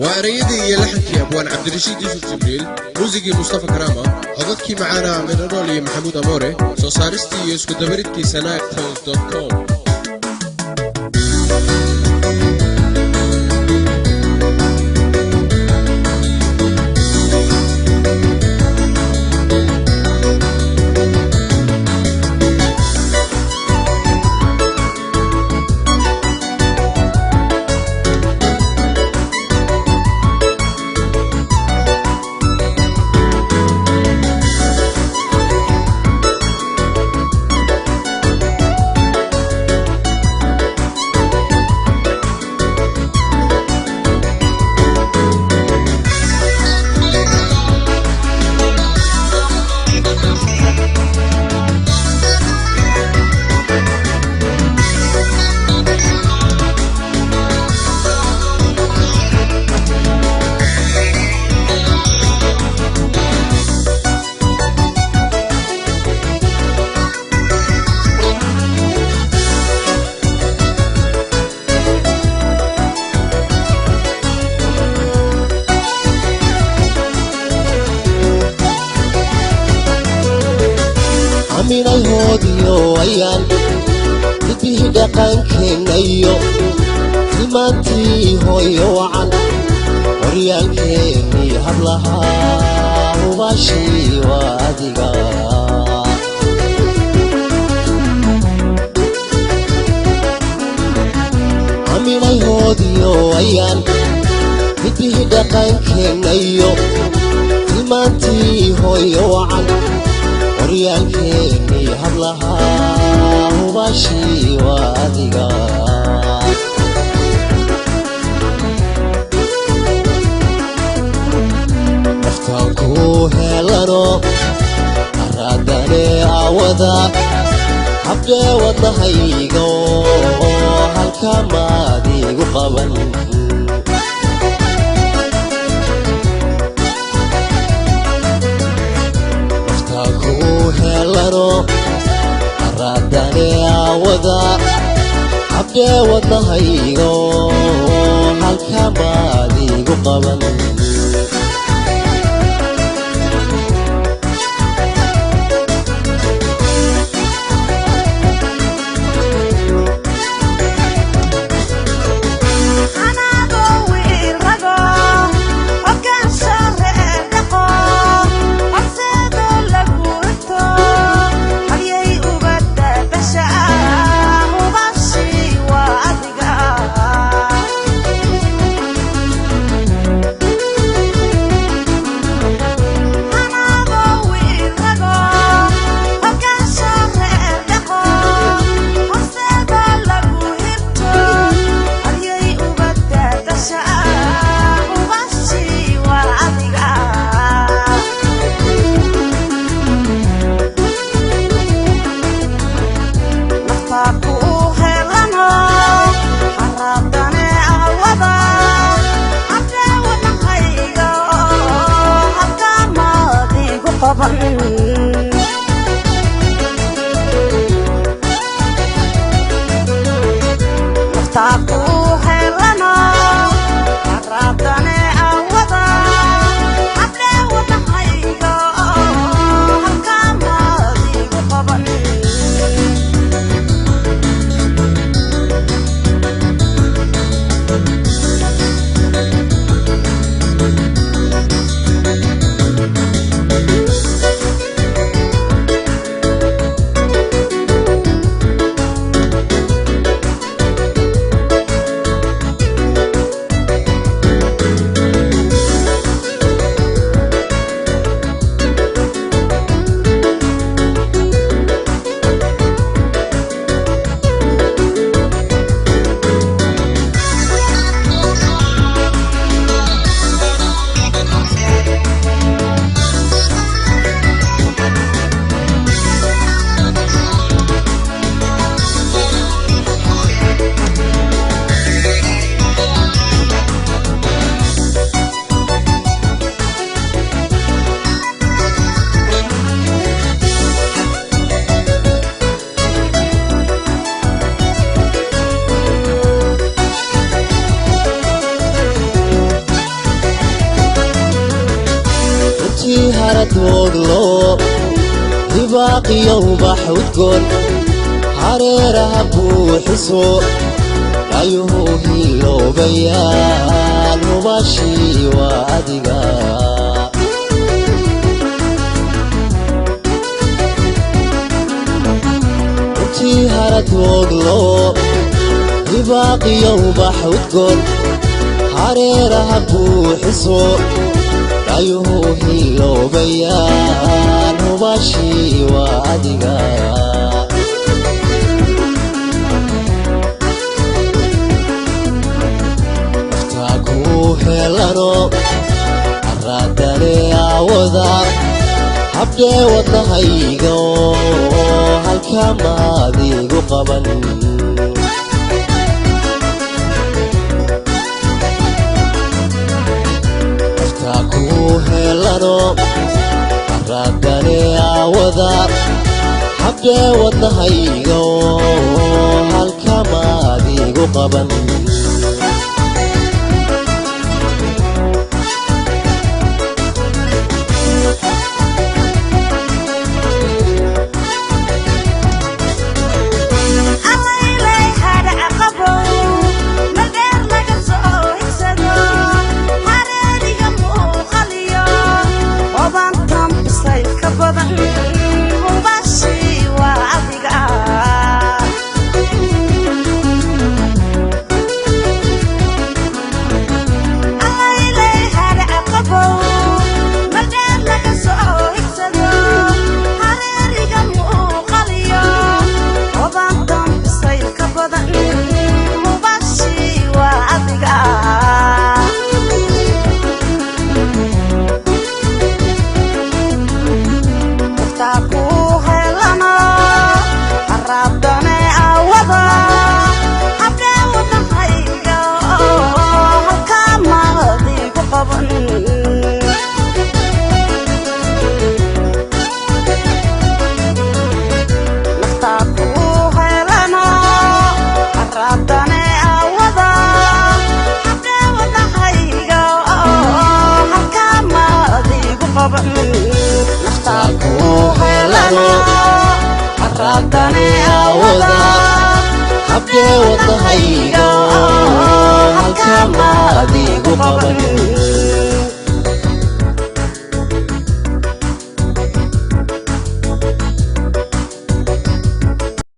Waa ereyadii iyo laxankii abwaan Cabdirashiid Yuusuf Jibriil, muusigii Mustafa Karaama, codadkii macaana Amina Dhool iyo Maxamuud Amoore, soo saaristii iyo isku dabaridkii sanaagtoos.com. Aminay hoodiyo ayaan, midihii dhaqankeennayo tilmaantii hooyo wacan, horyaalkeennii hablahaa, hubaashii waa adiga. Aminay hoodiyo ayaan, midihii dhaqankeennayo tilmaantii hooyo wacan, horyaalkeennii hablahaa, hubaashii waa adiga. Naftaan kuu heelano araadane aawada, habdhee wadnahaygo halka maad igu qaban. Naftaan kuu heelano araadane aawada, habdhee wadnahaygo halka maad igu qaban. Haradooglo hibaaqiyo ubax udgoon hareeraha buuxiso, ayuhu hiloobayaan, hubashii waa adiga. Runtii haradooglo hibaaqiyo ubax udgoon hareeraha buuxiso, ayuhu hiloobayaan, hubashii waa adiga. Naftaa kuu helano araadane aawada, habdhee wadnahaygo halka maadigu qaban. Naftaa kuu helano araadane aawada, habdhee wadnahaygo halka maadigu qaban. Habdee wadnahaygo halka maadigu qaban.